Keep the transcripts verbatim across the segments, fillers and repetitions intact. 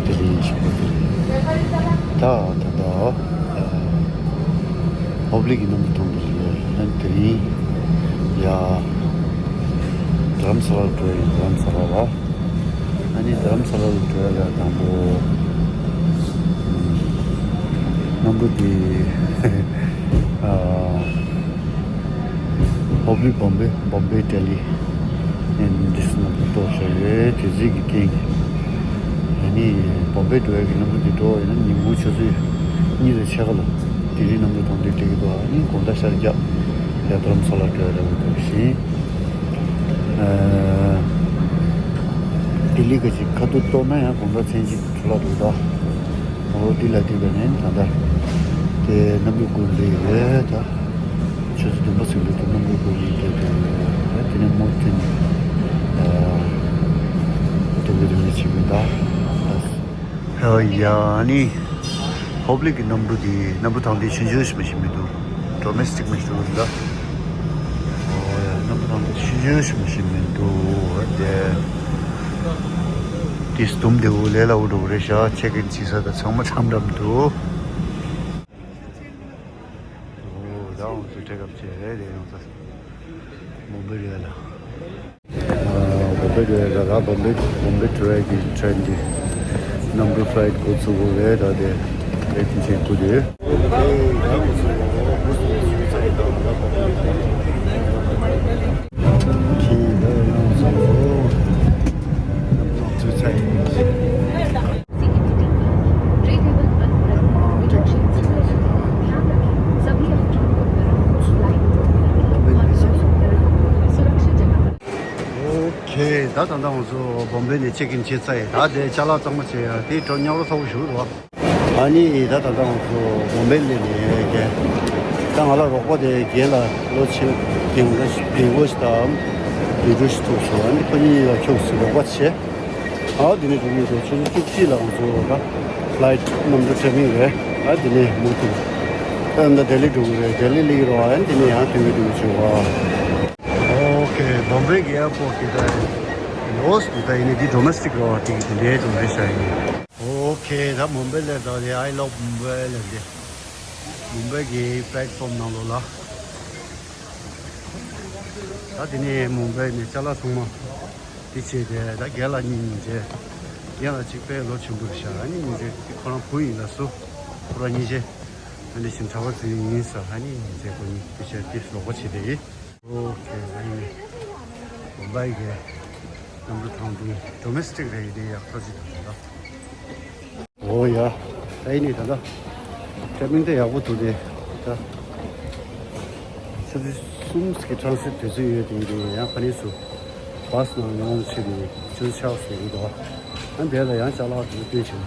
དེ་རིང་ཞིག་པོ་དེ་རིང་། ད་ད་ད་ཨ། ཧོབ་ལི་གི་རྣམ་པ་མཐོང་གི་རེད། ཨ་ནི་དེ་རིང་ཡ། རྡ་རམ་ས་ལར་འགྲོ་ཡི། རྡ་རམ་ས་ལ་ལ། ཨ་ནི་རྡ་རམ་ས་ལ་ལ་འགྲོ་ཡ་ལ་དང་པོ། རྣམ་པ་དེ་ཨ། ཧོབ་ལི་བོམ་བེ། བོམ་བེ་ལྡི་ལི། ཨེ་འདི་སུ་ན་ཏོག་ཤོར་རེད། དེ་ཟིག་གི་རྐྱེན་གྱིས། ཨ་ནི་བོམ་བེ་འགྲོ་ཡ་གི་རྣམ་པ་འདི་འགྲོ་ཡིན་ན་ཉིན་གུང་ཆུ་ཚོད་གཉིས་དང་ཕྱེད་ཀ་ལ་དེ་རིང་རྣམ་པ་མཐོང་དུས་སླེབས་ཀྱི་འདུག་ཨ་ནི་དགོང་དག་ཤར་རྒྱག་ཡ་རྡ་རམ་ས་ལ་འགྲོ་ཡ་རེད་འདུག་བཞིན། ཨ། ལྡི་ལི་ག་ཅིག་ཁ་ཐུག་གཏོར་ན་ཡང་དགོང་དག་མཚན་གཅིག་འཕྲོ་བརླག་འགྲོ་གི་འདུག་འོ་འདི་ལ་བལྟས་པ་ནས་ད་ལྟ་དེ་གནམ་གྲུ་སྒུག་ལ་ཡོད་ད། ཆུ་ཚོད་བདུན་པ་ཟིན་པའི་དུས་གནམ་གྲུ་སྒུག་ལ་བསྡད་དེ་དེ་ནས་མུ་མཐུད་ནས་དེ་འདྲ་དེ་འདྲ་བྱེད་ཀྱི་ད། ཨ་ཡ་ནི་ཧོབ་ལི་གི་གནམ་གྲུ་དེ་གནམ་གྲུ་ཐང་དེ་ཆུང་ཆུང་ཞིག་མ་ཞིག་མི་འདུག་ཌོ་མེ་སི་ཊིག་མ་ཞིག་འདུག་ད། ཨོ་ཡ་གནམ་གྲུ་ཐང་དེ་ཆུང་ཆུང་ཞིག་མ་ཞིག་མི་འདུག་དེ། དེ་སྟོམ་བདེ་བོ་ལས་སླ་བོ་འགྲོ་གི་རེད་ཤག་ཅེག་ཨིན་བྱེད་ས་དང་ཚང་མ་ཁྲམ་ཁྲམ་འདུག་ཨོ་ད་འོང་ཚུལ་ཁྲལ་སྐབས་བྱས་རེད་དེ་ཡོང་ས། མུམ་བེ་རེད་ལ། ཨ་མུམ་བེ་རེད་ལ་ར་བོམ་བེ་མུམ་བེ་ཊུ་རའི་གི་ཊེན་འདི་གནམ་གྲུ་ཕ་ལའིཊ་འགོ་ཚུགས་དགོས་རེད་ད་དེ་རེད་དེ་ཆེན་ཁུ་དེ། ཨོ་ཁེ། ད་ད་ལྟ་ང་ཚོ་བོམ་བེ་ནས་ཅེག་ཨིན་བྱས་ཚར་ཡིན། ད་དེ་ཅ་ལག་གཙང་མ་བྱས་ཡ་དེ་གྲོ་ཉག་རོ་ཚ་བོ་ཞུ་རོགས། ཨ་ནི་ད་ད་ལྟ་ང་ཚོ་བོམ་བེ་ལས་ནས་ཀྱེ། ད་ང་ལ་རོགས་པ་དེ་རྒན་ལ་ལོ་ཆེན་རྒན་གོ་ཞིག་དང་རྒན་གོ་ཞིག་ཐུག་སོང་། ཨ་ནི་ཁོ་གཉིས་ལ་ཁྱོད་ཀྱིས་རོགས་པ་བྱེད། ཨ་འདི་ནས་འགྲོ་གི་འདུག་ཆུ་ཚོད་བཅུ་གཅིག་ལ་ང་ཚོ་ད་ཕ་ལའིཊ་གནམ་གྲུ་ཊེ་མིང་རེད། ཨ་འདི་ནས་མུ་མཐུད་ཨ་ད་ལྡི་ལི་འགྲོ་གི་རེད། ལྡི་ལི་སླེབས་ཀྱི་རེད། ཨ་འདི་ནས་ཡང་དུས་ཀྱི་དུས་ཀྱི་བྱུང་བ། ཨོ་ཁེ། བོམ་བེ་གི་ཨེར་པོརཊ་དེ་ད་ཡིན། ལོས་དེ་ད་ཡིན་ནི་འདི་ཌོ་མེ་སི་ཊིག་རེད་བ། དེ་གི་དེ་འདྲའི་འགྲོ་རེད་ཤག་ཡིན། ཨོ་ཁེ། ད་མུམ་བེ་སླེབས་ད་དེ་I love Mumbai ལབ་དེ་མུམ་བེ་གི་པེ་ལེཊ་ཕོམ་ནང་ལོགས་ལ། ད་དེ་ནས་མུམ་བེ་ནས་ཅ་ལག་ཚང་མ་དེ་བྱས་ཏེ་ད་རྒན་ལགས་གཉིས་སྙིང་རྗེ། རྒན་ལགས་གཅིག་དཔེ་ལོ་ཆེན་པོ་རེད་ཤག་ཨ་ནི་སྙིང་རྗེ་དེ་ཁོ་རང་བུ་ཡིན་ལ་སུ་ཁོ་རང་གཉིས་ཆེ། ཨ་ནི་ཞིང་གྲྭ་པ་ཚོ་ཡིན་ས། ཨ་ནི་སྙིང་རྗེ་ཁོ་གཉིས་དེ་བྱས་ཏེ་རོགས་པ་བྱས་ཏེ་ཡིན། ཨོ་ཁེ། ཨ་ནི་མུམ་བེ་གི་གནམ་གྲུ་ཐང་དེ་ཌོ་མེ་སི་ཊིག་རེད། དེ་ཡག་ཐག་ཆོད་རེད་ད། ཨོ་ཡ། ཨ་ནི་ད་ལྟ་ཊེ་མིང་དེ་ཡག་པོ་འདུག་སྟེ། ད་ཆུ་ཚོད་གསུམ་གྱི་ཊེ་རན་སི་ཊི་དུས་ཚོད་ཡོད་དེ་ཡིན་དེ་ཡང་ཕ་ནི་སུ་བྷ་སི་ནང་ཡོང་ཆེད་དེ་ཆུ་ཚོད་ཆགས་སོང་གི་འདུག་ཨ་འདི་ལ་ཡང་ཅ་ལག་དེ་སྟོན་བྱས་ནས་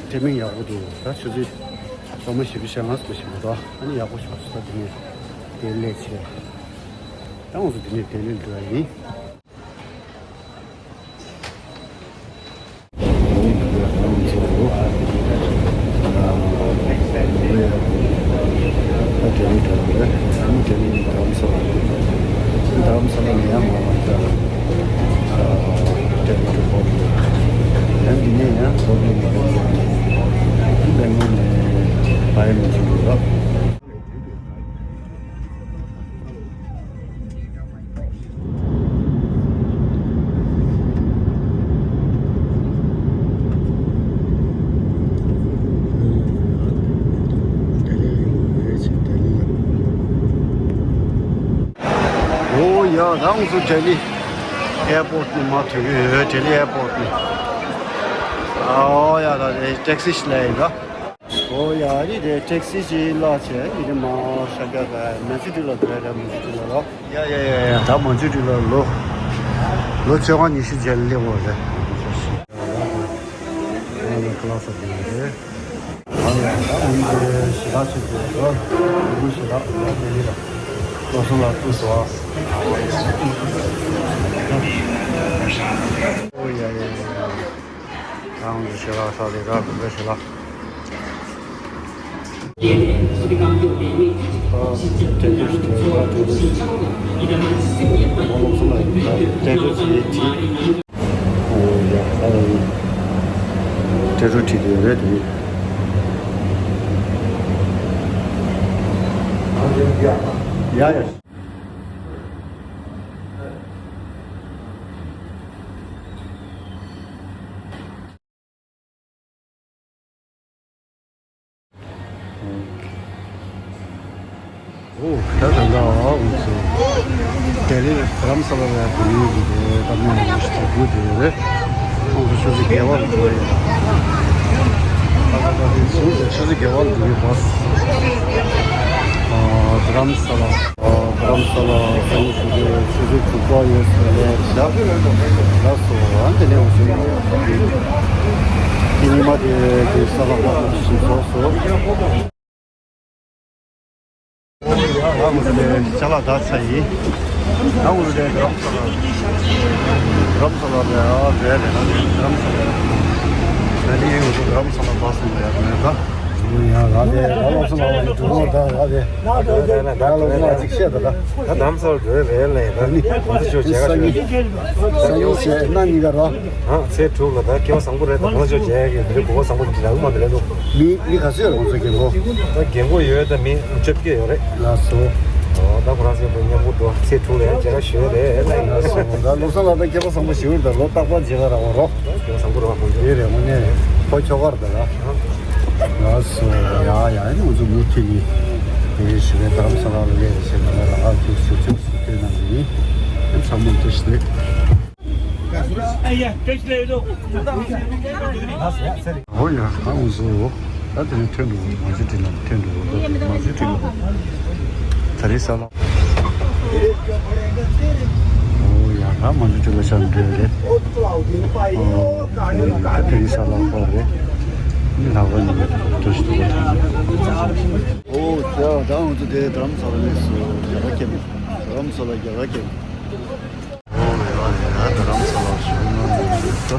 ཊེ་མིང་ཡག་པོ་འདུག་ད་ཆུ་ཚོད་སྐར་མ་བཞི་བཅུ་ཞེ་ལྔ་ཙམ་ཞིག་འདུག་ཨ་ནི་ཡག་པོ་བྱུང་སོང་། ད་དེ་ནས་དེ་སླེབས་བྱས་ད་ང་ཚོ་དེ་ནས་ལྡི་ལི་འགྲོ་ཡ་ཡིན། ཨོ་ཡ། ད་ང་ཚོ་ལྡི་ལི་ཨེར་པོརཊ་ནས་མར་ཐོན་གྱི་ཡོད། ལྡི་ལི་ཨེར་པོརཊ་ནས། ཨོ་ཡ། ད་ཊེག་སི་ཞིག་སླེབས་ཡིན་ད། ཨོ་ཡ། ཨ་ནི་དེ་ཊེག་སི་ཅིག་གླ་བྱས་ཡིན་ནི་མ་ཤར་རྒྱག་ག་མན་ཇུ་ཊི་ལ་འགྲོ་ཡ་རེད། མན་ཇུ་ཊི་ལ་ལོ། ཡ་ཡ་ཡ་ཡ། ད་མན་ཇུ་ཊི་ལ་ལོ། ལོ་བཅོ་ལྔ་ཉི་ཤུ་རྗེས་ལ་སླེབས་འོ་རེད། ཨ་ལ་ཀ་ལ་ས་དེ་རེད། ཨ་ལ་ད་ཨ་ནི་དེ་ཞེ་དྲག་ཆེ་དེ་ལོ། ཨ་ནི་ཞེ་དྲག་ལ་དེ་ལི་ལ་ལོ་སོང་ལ་ཏུ་སོ། ཨོ་ཡ་ཡ་ཡ། ཨང་ཞེ་ལ་ས་དེ་ར་ཀུ་ཤ་ལ། ཁྱེད་ཚོ་ཁྲིད་དེ་རེད་དེ། ཡ་ཡ། ཨོ། ད་ད་ལྟ་ཨ་ཁོང་ཚོ་ལྡི་ལི་རྡ་རམ་ས་ལ་ལ་འགྲོ་མཁན་གྱི་དེ་ད་ནས་ཡོང་ཞིག་དེ་དགུ་དེ་རེད། ཁོང་ཚོ་ཆུ་ཚོད་བརྒྱད་པ་ལ་འགྲོ་ཡིན། ད་ད་ད་དེ་བཟུང་སྟེ་ཆུ་ཚོད་བརྒྱད་པ་ལ་འགྲོ་གི་བཱས། ཨ། རྡ་རམ་ས་ལ། ཨ། རྡ་རམ་ས་ལ་ཚང་མ་ཞུ་གི་ཆུ་ཚོད་དྲུག་པ་ཡོད་ས་རེད་ཤག་ལགས་སོ། ཨ་འདི་ནས་འོང་ཞིག་ཡིན། དེ་ཉི་མ་དེ་དེ་ས་ལ་ལ་ཞིག་ཚོགས་སོ། ང་ཚོ་ནས་ཅ་ལག་བདག་ཚ་ཡིན། ང་ཚོ་ནས་རྡ་རམ་ས་ལ། རྡ་རམ་ས་ལ་ནས། ཨ། རེད་རེད། རྡ་རམ་ས་ལ་ནས་ཡིན། ང་ཚོ་རྡ་རམ་ས་ལ་བཱས་ནས་ཡར་ནས་ད། ཡ་ལ་དེ་ལ་ལོ་སོང་ལ་བ་ཡིན་འགྲོ་ད་ལ་དེ། ད་ལོ་སོང་ལ་ཅིག་བཤད་ད་ད། ད་རྡ་རམ་ས་ལ་འགྲོ་རེད་ལས་ད་ནི་ང་ཚོ་ཆོས་བྱེད་ག་ཞོད། སང་ཉིན་བཤད་གནངས་ཉིན་ག་ར། ཨ། ཚེས་དྲུག་ལ་ད་སྐལ་བ་བཟང་པོ་རེད། ད་ང་ཚོ་ཆོས་བྱེད་ཀྱི་མི་གོ་བ་བཟང་པོ་འདི་འདྲ་མ་འདི་རེད་འདུག་མི་མི་ག་ཚོད་རེད་ང་ཚོ་རྒན་གོག་ད་རྒན་གོག་ཡོད་ད་མི་བཅོ་བརྒྱད་ཡོད་རེད། ལགས་སོ། ཨོ། ད་ཁོ་རང་ཚོའི་མཉམ་པོ་འགྲོ། ཚེས་དྲུག་ལ་ཡང་མཇལ་ཁ་ཞུ་ཡ་རེད། ལགས་སོ། ད་ལོ་གསར་ལ་ད་སྐལ་བ་བཟང་པོ་ཞིག་རེད། ད་ལོ་རྟག་པར་མཇལ་ཁ་རག་པ་རོ། སྐལ་བ་བཟང་པོ་རོ། དེ་རེད། དངོས་གནས་ཕོ་ཁྱོ་གར་ད་ལ། ལགས་སོ། ཡ་ཡ། ཨ་ནི་ང་ཚོ་མུ་མཐུད་ནས་དེ་ཞུ་བའི་རྡ་རམ་ས་ལ་ལ་ལས་བྱེད་ན་ལ་ཨ་ཁྱོད་ཞུ་ཆོག་སུ་སྟོན་གནང་གི་ཡིན། ཚང་མ་བཀྲ་ཤིས་བདེ་ལེགས། ཨ་ཡ། བཀྲ་ཤིས་བདེ་ལེགས། ཨོ་ཡ། ཨ་ང་ཚོ། ད་དེ་ནས་ཐོན་འགྲོ། མ་གཞི་དེ་ནས་ཐོན་འགྲོ། མ་གཞི་དེ་ནས་ད་རེས་ས་ལ། ཨོ་ཡ། ད་མ་གཞི་དེ་ལ་ཤར་འགྲོ་རེད། ཨོ་ཡ། ད་དེ་རེས་ས་ལ་ཁོ་རེད། ནི་ལག་པ་ནི་འགྲོ་ཞིག་འདུག་ག་ད། ཨོ་ཡ། ད་ང་ཚོ་དེ་རྡ་རམ་ས་ལ་ནས་སུ་རྒྱ་གར་སྐྱེལ། རྡ་རམ་ས་ལ་རྒྱ་གར་སྐྱེལ། ཨོ་ཡ་ཡ། རྡ་རམ་ས་ལ་ཞུ་ན་ཡོད་ད།